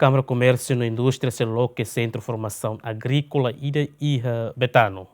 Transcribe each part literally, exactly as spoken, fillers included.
Kámara Komérsiu no Indústria sei loke Sentru Formasaun Agríkola ida iha Betano.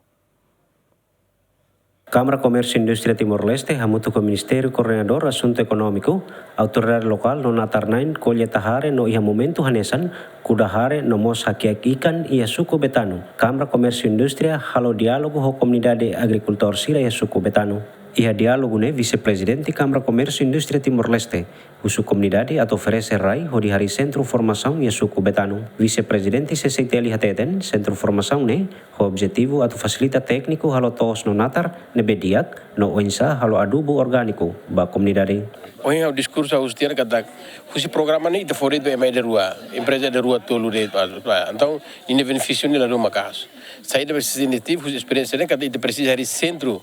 Kámara Komérsiu Indústria Timor-Leste hamutuk ho Ministériu Koordenadór Asuntu Ekonómiku, autoridade lokál no natar-na'in ko'alia iha momentu hanesan, kuda hare no mós hakiak ikan iha suku Betano. Kámara Komérsiu Indústria halo diálogu ho komunidade agrikultór sira iha suku Betano. Iha diálogu ne'e Vise-Prezidente Kámara Komérsiu Indústria Timor-Leste husu komunidade atu oferese rai hodi harii sentru formasaun iha suku Betano. Vise-Prezidente C C I T L hateten, sentru formasaun ne'e ho objetivu atu fasilita tékniku halo to'os no natar ne'ebé di'ak no oinsá halo adubu orgániku ba komunidade. Ohin ha'u diskursu ha'u husu tiha ona katak husi programa ne'e ita fó de'it ba ema ida rua, empreza ida rua tolu de'it ba. Entaun, nia benefísiu ne'e la ruma kaas. Saida be sisi ne'e husi esperiénsia ne'e katak ita presiza harii sentru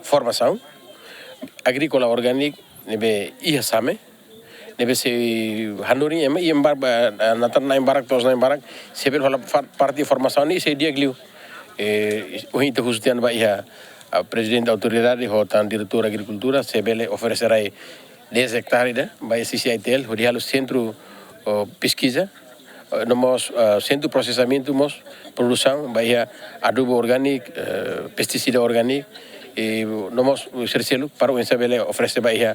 formasaun agríkola orgániku ne'ebé iha Same, ne'ebé sei hanorin ema, iha ema barak, natar-na'in barak, to'os-na'in barak, sei bele hola parte formasaun ne'e sei di'ak liu. Eh, ohin ita husu tiha ona ba iha, ah, prezidente autoridade ho tan diretór agrikultura, sei bele oferese rai dez ektare ida ba iha C C I T L, hodi halo sentru, oh, peskiza, eh, no mós, eh, sentru prosesamentu mós, produsaun ba iha adubu orgániku, eh, pestisida orgániku, eh, no mós sira seluk para oinsá bele oferese ba iha,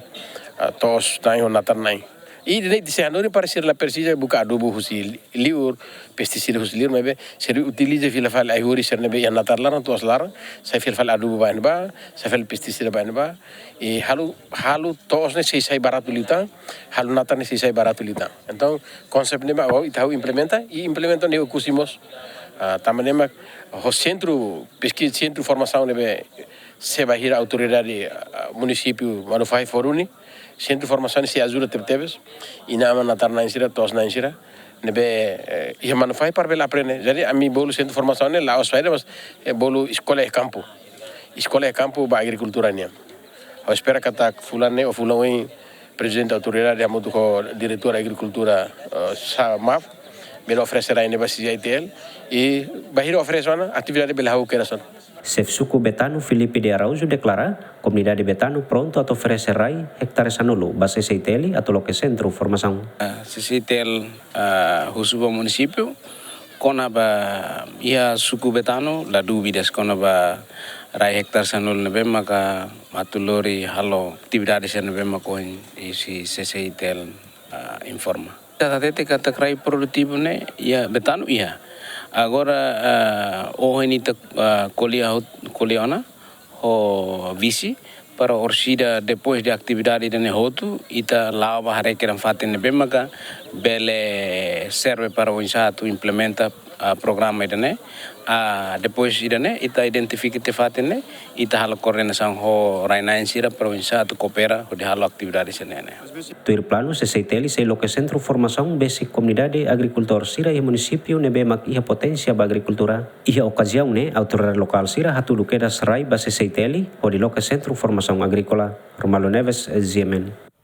eh, to'os-na'in ho natar-na'in. I ida-ne'e sei hanorin para sira la presiza buka adubu husi liur, pestisida husi liur, maibé sira utiliza fila fali ai-horis sira ne'ebé iha natar laran, to'os laran, sai fila fali adubu ba iha ne'ebá, sai fali pestisida ba iha ne'ebá, i halo, halo to'os ne'e sei sai baratu liután, halo natar ne'e sei sai baratu liután. Entaun, konseitu ne'e mak ita halo implementa, i implementa ne'e Oekusi mós. Ah, tanba ne'e mak ho sentru peskiza, sentru formasaun ne'ebé sei bainhira autoridade, ah, munisípiu Manufahi fó duni, sentru formasaun sei ajuda tebetebes inan-aman natar-na'in sira, to'os-na'in sira ne'ebé, eh, iha Manufahi para bele aprende. Jadi, ami bolu sentru formasaun ne'e la'ós saida, mas, eh, bolu eskola iha kampu. Eskola iha kampu ba agrikultura nian. Ha'u espera katak fulan ne'e ou fulan oin prezidente autoridade hamutuk ho diretór agrikultura, eh, sa maf, bele oferese rai ne'e ba C C I T L, i bainhira oferese ona, atividade bele hahú kedas ona. Xefe suku Betano, Filipe de Araújo, deklara komunidade Betano prontu atu oferese rai ektare sanulu ba C C I T L atu loke sentru formasaun. Ah, C C I T L, ah, husu ba munisípiu kona-ba iha suku Betano, la dúvidas kona-ba rai ektare sanulu ne'ebé maka atu lori halo atividade sira ne'ebé maka ohin husi C C I T L, ah, informa. Ita hatete katak rai produtivu ne'e iha Betano iha. Agora, ah, ohin ita, ah, ko'alia hot-, ko'alia ona ho vise para orsida depois de atividade ida-ne'e hotu, ita la'o ba haree kedan fatin ne'ebé maka bele serve para oinsá atu implementa, ah, programa ida-ne'e. Ah, depois ida-ne'e, ita identifika tiha fatin ne'e, ita halo koordenasaun ho rai-na'in sira para oinsá atu koopera hodi halo atividade sira-ne'e. Tuir planu, C C I T L sei loke sentru formasaun besik komunidade agrikultór sira iha munisípiu ne'ebé mak iha poténsia ba agrikultura. Iha okaziaun ne'e, autoridade lokál sira hatudu kedas rai ba C C I T L hodi loke sentru formasaun agríkola. Romaldo Neves, G M N.